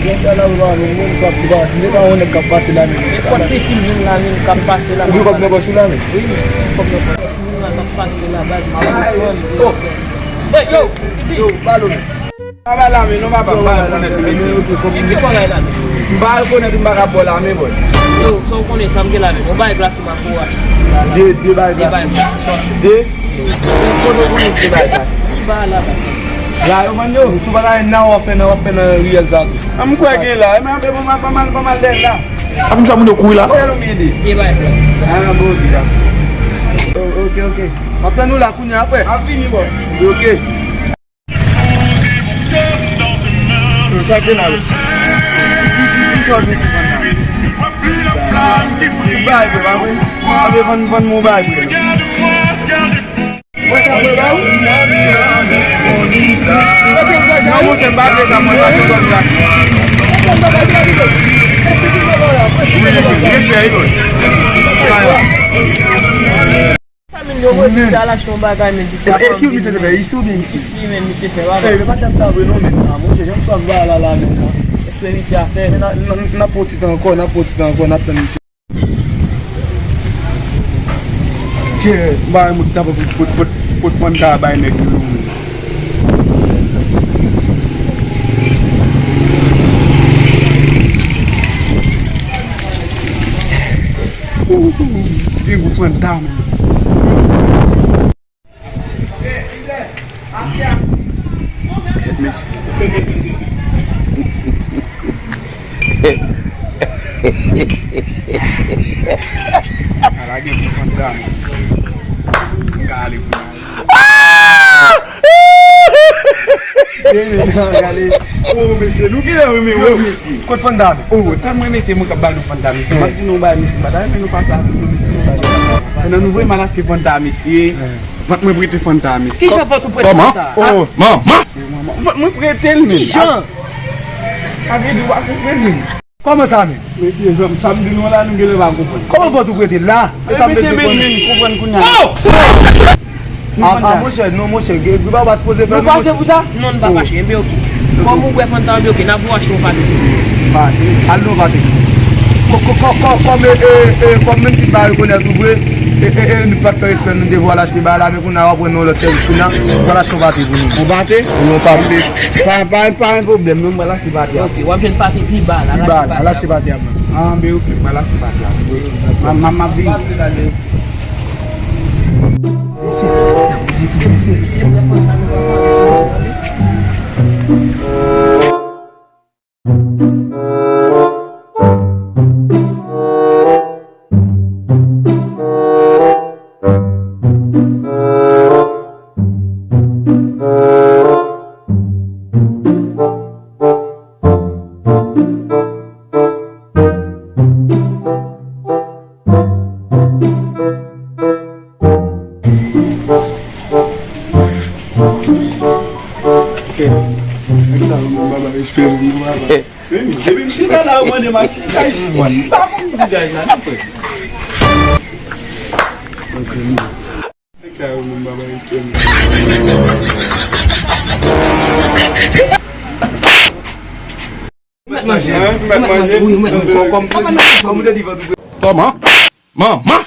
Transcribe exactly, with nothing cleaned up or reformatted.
Yon bagay la, ou pa menm, ou menm, sa ap ti pase. M te ka wè yon nèg k ap pase la, men. Nenpòt piti moun la, menm, k ap pase la, ou gen kòb nan pòch ou la, men? Wi, men, kòb nan pòch. Moun la k ap pase la, baz, m ap defann. Oh! Hey, yo, piti! Yo, balo, men. Pa bay la, men, non, papa, m pa rekonèt, men. Ki, ki bagay la, men? M pa rekonèt, m pa ka ba w la, men, bòs. Yo, sa w konnen, sa m gen la, men. Yon bagay glas, m ap pou w achte. De, de bagay glas. De bagay glas, se sa. De? Kote w konnen de bagay glas? M pa la, baz. La, yo vann yo? Si w pa ta nan, w ap fè nan, w ap fè nan riyèl sa tou. An, m kwè gen la. E men, anpe, ban m al, ban m al, ban m al dèyè la. Api m sa moun yo kouri la. Sèl ou mede. E bay plan. Ah, bon, ok, dakò. Oh, ok, ok. M ap tann ou la kounye a, frè. Ap vini, bòs. Ok. Sa gen la, wi. Ki, ki, ki, ki sòti ki vann la? Bay, frè, pa vre? Anpe vann, vann mwen bay, frè. Mwen sa mwen ba ou? Non, monchè, m pa vle sa, mwen pa vle konn sa. Wi, wi, respè, wi, bro. Sa, men, yo, mwen, piti al achte yon bagay, men, piti a. E ki misye te fè? Isi oubyen isi? Isi, men, misye fè bagay. E, men pa tèt sa vre, non, men. Ah, monchè, jan m swa ba la, la, men. Respè, piti a fè. Men, n a, n a, n a pran ti tan ankò, n a pran ti tan ankò, n ap tann misye. Kè, m pa wè moun k ta pot, pot, pot, pot fanta bay nèg yo, non. Oh, oh, oh, gen gwo fanta, men. Mesye. Ala gen pou fanta. M ka ale pou m ale. Mesye, men, gade. Oh, mesye, nou gen lè renmen wè, mesye. Kot fanta, men? Oh, tann mwen, mesye, mwen k ap ba nou fanta, mesye. M ap di nou bay, mesye, m pa ta renmen nou fanta, mesye. Pandan nou voye m al achte fanta, mesye. Vant mwen prete fanta, mesye. Kijan vant ou prete fanta? Oh, manman. Vant mwen prete l, men. Kijan? Sa vle di w pa konprann li. Kòman sa, men? Mesye, sa m di nou la, nou genlè pa konprann. Kòman vant ou prete l la? E sa m bezwen konnen. Mesye, men, men, konprann kounye a. Oh! Ah, ah, monchè, non, monchè, gen, gen bagay ou pa sipoze fè, non, monchè. Nou fache pou sa? Non, nou pa fache, enben, ok. Kòm ou bwè fanta, enben, ok, n ap voye achte yon pate. Pate, al nan pate. Kò, kò, kò, kò, kòm, e, e, e, kòm menm si n pa rekonèt ou vre, e, e, e, nou pa t fè respè, nou te voye al achte bagay la, men kounye a w ap pran yon lòt sèvis kounye a, w al achte yon pate pou nou. Yon pate? Yon pate. Pa, pa, pa gen pwoblèm, non, m al achte pate a. Ok, w ap jwenn pate pi ba la, al achte pate a. Pi ba la, al achte pate a, man. Ah, ben, ok, m al achte pate a. Ok, dakò. M, m, m ap vini. Depi m chita la, yo mande m a ki kay m pa konn ki kay la, non, frè. Nèg sa yo menm pa bay respè. Ou mèt manje. Hein? Ou mèt manje? Wi, ou mèt manje. Kòm, kòm, kòm ou te di vant ou. Kòman? Manman!